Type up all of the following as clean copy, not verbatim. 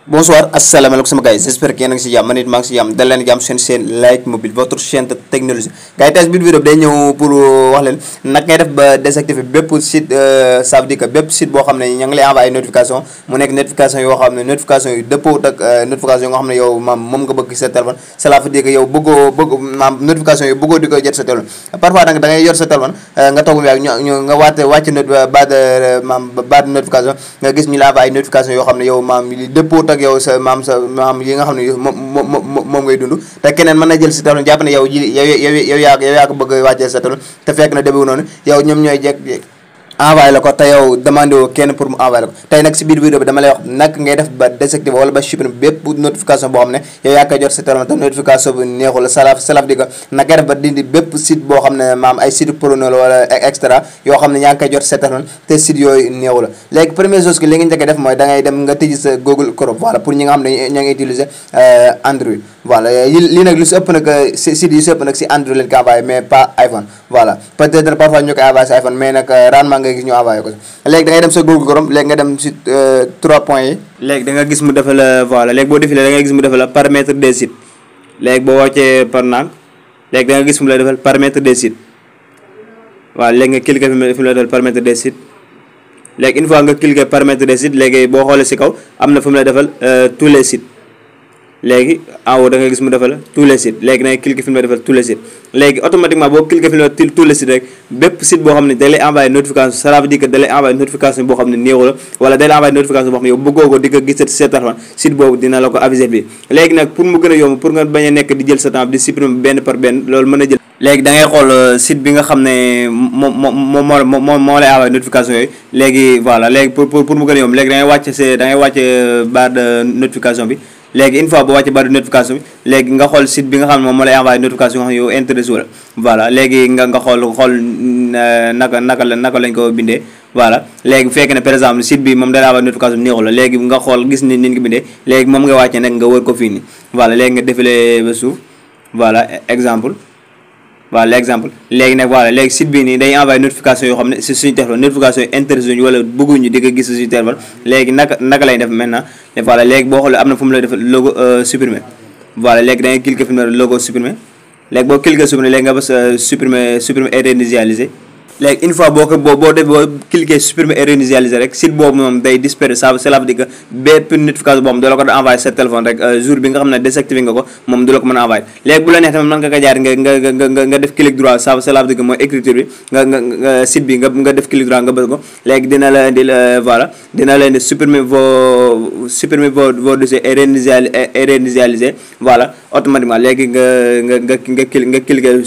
Bonsoir, assalamualaikum sama guys, j'espère que yéen a ngi si jàmm man it maa ngi si jàmm dal leen jàmm seen Like Mobile votre chaîne de technologie gars yi tey biir vidéo bi day ñëw pour wax leen nag ngay def ba désactiver bépp site ça veut dire que bépp site boo xam ne ña ngi lay envoyé notification mu nekk notification yoo xam ne notification yu dëppoo ak notification yoo nga xam ne yow maam moom nga bëgg sa téléphone cela veut dire que yow bëgg maam notification yi bëggoo di ko jot sa téléphone parfois da ngay yor sa téléphone nga toog ak nga wàcc base notification nga gis ñu la envoyé notification yoo xam ne yow maam dëppoo ak yow sa maam yi nga xam ne moom ngay dund te keneen mën na jël si téléphone jàpp ne yow yaa ko bëgg wàccee sa téléphone te fekk na demeewul noonu yow ñoom ñooy jekk envoyé la ko te yow demandé woo kenn pour mu envoyé la ko tey nag si biir vidéo bi dama lay wax nag ngay def ba désactiver wala ba supprimer bépp notification boo xam ne yow yaa koy jot sa téléphone te notification bi neexul salaf di ko nag ngay def ba dindi bépp site boo xam ne maam ay site porno la wala extra yoo xam ne yaa ngi koy jot sa téléphone te site yooyu neexul la léegi première chose que li nga njëkk a def mooy da ngay dem nga tëj sa Google Chrome voilà pour ñi nga xam ne ñoo ngi utiliser Android voilà lii nag lu si ëpp nag site yi si ëpp nag si Android leen ko envoyé mais pas iPhone voilà peut-être parfois ñu koy envoyé si iPhone mais nag rarement ngay gis ñu envoyé ko léegi da ngay dem sa Google Chrome léegi nga dem si 3 points yi léegi da nga gis mu defal la voilà léegi boo défilee da ngay gis mu defal la paramètre des sites léegi boo wàccee par naag léegi da nga gis mu la defal paramètre des sites voilà léegi nga cliquer fi mu la defal paramètre des sites léegi une fois nga cliquer paramètre des sites léegi boo xoolee si kaw am na fu mu la defal tous les sites léegi en haut da nga gis mu defal tous les sites léegi da ngay cliquer fi mu la defal tous les sites léegi automatiquement boo cliquer fi mu la tous les sites rek bépp site boo xam ne da lay envoyé notification ça veut dire que da lay envoyé notification boo xam ne néew la wala da lay envoyé notification boo xam ne yow bëggoo ko di ko gis sa téléphone site boobu dina la ko aviser bi léegi nag pour mu gën a yomb pour nga bañ a nekk di jël sa temps di supprimer benn par benn loolu mën a jël léegi da ngay xool site bi nga xam ne moo lay envoyé notification yooyu léegi voilà léegi pour mu gën a yomb léegi da ngay wàcce barre de notification bi léegi une fois boo wàccee barre de notification bi léegi nga xool site bi nga xam ne moom moo lay envoyé notification yoo xam ne yow intéressé la voilà léegi nga xool naka lañ ko bindee voilà léegi bu fekkee ne par exemple site bi moom da lay envoyé notification bi neexul la léegi nga xool gis ni ñu ko bindee léegi moom nga wàccee nag nga wër ko fii nii voilà léegi nga défilé ba suuf voilà exemple voilà exemple léegi nag voilà léegi site bii nii day envoyé notification yoo xam ne si suñu téléphone notification yi intéressé ñu wala bëgguñu di ko gis suñu téléphone léegi naka lay def maintenant voilà léegi boo xoolee am na fu mu lay def logo supprimer voilà léegi da ngay cliquer fi mu ne logo supprimer léegi boo cliquer supprimer léegi nga bës supprimer et réinitialiser léegi une fois boo cliquer supprimer et réinitialiser rek site boobu moom day disparaître cela veut dire que bépp notification boobu da la ko da envoyé sa téléphone rek jour bi nga xam ne désactivé nga ko moom du la ko mën a envoyé léegi bu la neex tamit mën nga ko jaar nga def clic droit cela veut dire que mooy écriture bi nga site bi nga def clic droit nga bës ko léegi dina la indi voilà dina la indi supprimer vos dossiers et réinitialiser voilà automatiquement léegi nga cliquer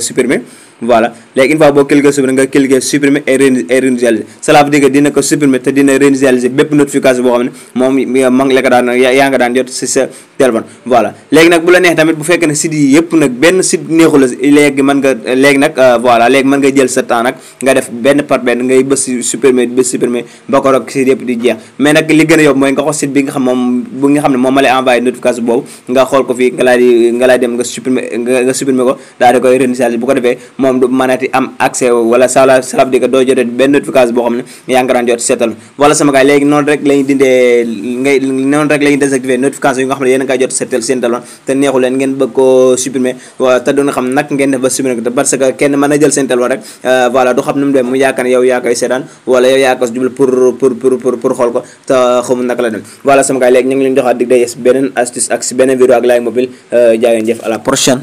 supprimer voilà léegi une fois boo cliquer supprimer nga cliquer supprimer et réinitialiser cela veut dire que dina ko supprimer te dina réinitialiser bépp notification boo xam ne moom ma ngi la ko daan yaa nga daan jot si sa téléphone voilà léegi nag bu la neex tamit bu fekkee ne site yi yëpp nag benn site neexu la léegi mën nga léegi nag voilà léegi mën nga jël sa temps nag nga def benn par benn ngay bës supprimer ba ko rek site yëpp di jeex mais nag li gën a yóbbu mooy nga xool site bi nga xam ne moom ma lay envoyé notification boobu nga xool ko fii nga laay dem nga supprimer ko daal di koy réinitialiser bu ko defee moom du mënati am accès wala cela veut dire que doo jotee benn notification boo xam ne yaa ngi daan jot seetal wala sama gars léegi noonu rek lañuy désactiver notification yi nga xam ne yéen a ngi koy jot seetal seen téléphone te neexu leen ngeen bëgg koo supprimer wala te doon xam nag ngeen def ba supprimer ko te parce que kenn mën a jël seen téléphone rek voilà du xam nu mu dem mu yaakaar ne yow yaa koy seetaan wala yow yaa ko jublu pour xool ko te xamul naka la dem voilà sama gars léegi ñu ngi leen joxaat dig day beneen astuce ak si beneen vidéo ak Like Mobile jaa ngeen jëf à la prochaine.